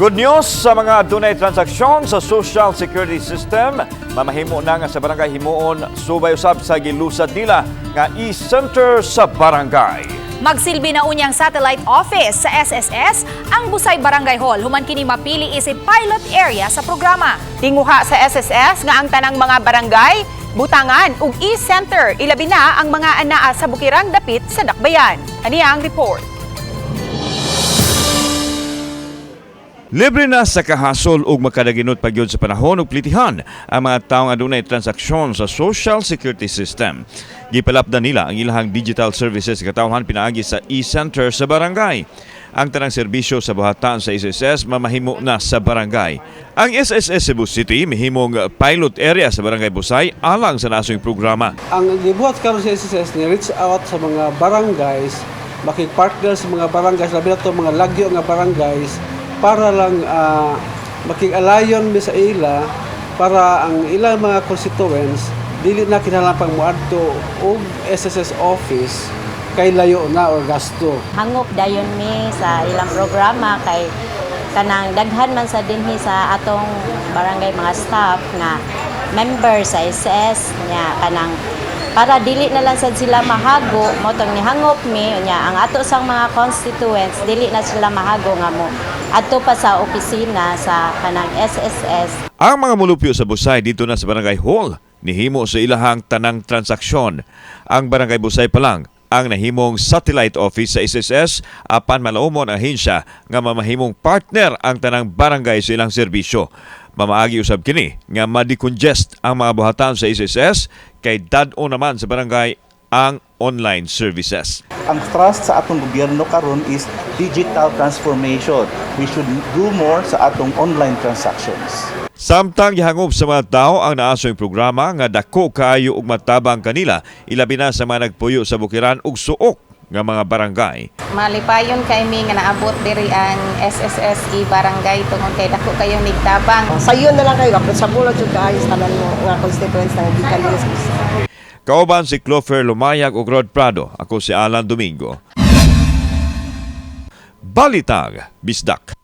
Good news sa mga dunay transaksyon sa Social Security System. Mamahimo na nga sa barangay himuon subay usab sa gilusad nila nga e-center sa barangay. Magsilbi na unyang satellite office sa SSS ang Busay Barangay Hall human kini mapili isip pilot area sa programa. Tinguha sa SSS nga ang tanang mga barangay, butangan ug e-center, ilabi na ang mga anaa sa bukirang dapit sa Dakbayan. Ani ang report. Libre na sa kahasol ug makadaginot pagyud sa panahon ug plitihan ang mga taong adunay transaksyon sa Social Security System. Gipalapdan nila ang ilahang digital services katawhan pinaagi sa e-center sa barangay. Ang tanang serbisyo sa buhatan sa SSS mamahimo na sa barangay. Ang SSS Cebu City mihimong pilot area sa Barangay Busay alang sa nasong programa. Ang gibuhat karon sa SSS ni reach out sa mga barangays, makig-partner sa mga barangays, labi na to mga lagyo nga barangays, para lang makig-alayon mi sa ila para ang ilang mga constituents dili na kinahanglan pang moadto og SSS office kay layo na or gasto. Hangop dayon mi sa ilang programa kay kanang daghan man sa dinhi sa atong barangay mga staff nga member sa SS nya, kanang para dili na lang sad sila mahago mo tong nihangop mi nya ang ato sang mga constituents, dili na sila mahago nga mo adto pa sa opisina sa kanang SSS. Ang mga mulupyo sa Busay dito na sa Barangay Hall nihimo sa ilahang tanang transaksyon. Ang Barangay Busay pa lang ang nahimong satellite office sa SSS, apan malaumon ang ahensya nga mamahimong partner ang tanang barangay sa ilang serbisyo. Mamaagi usab kini nga ma-decongest ang mga buhatan sa SSS kay dad-o naman sa barangay ang online services. Ang thrust sa atong gobyerno karon is digital transformation. We should do more sa atong online transactions. Samtang gihangop sa mga tao ang naasoy programa nga dako kaayo og matabang kanila, ilabi na sa mga nagpuyo sa bukiran ug suok nga mga barangay. Malipayon kay mi nga naabot diri ang SSS e-barangay tungod kay dako kayo nigtabang. Sayon na lang kayo, approachable jud kaayo sa tanan mo nga constituents nga gikan diri sa Busay. Kauban si Clover Lumayag ug Rod Prado. Ako si Alan Domingo. Balitang Bisdak.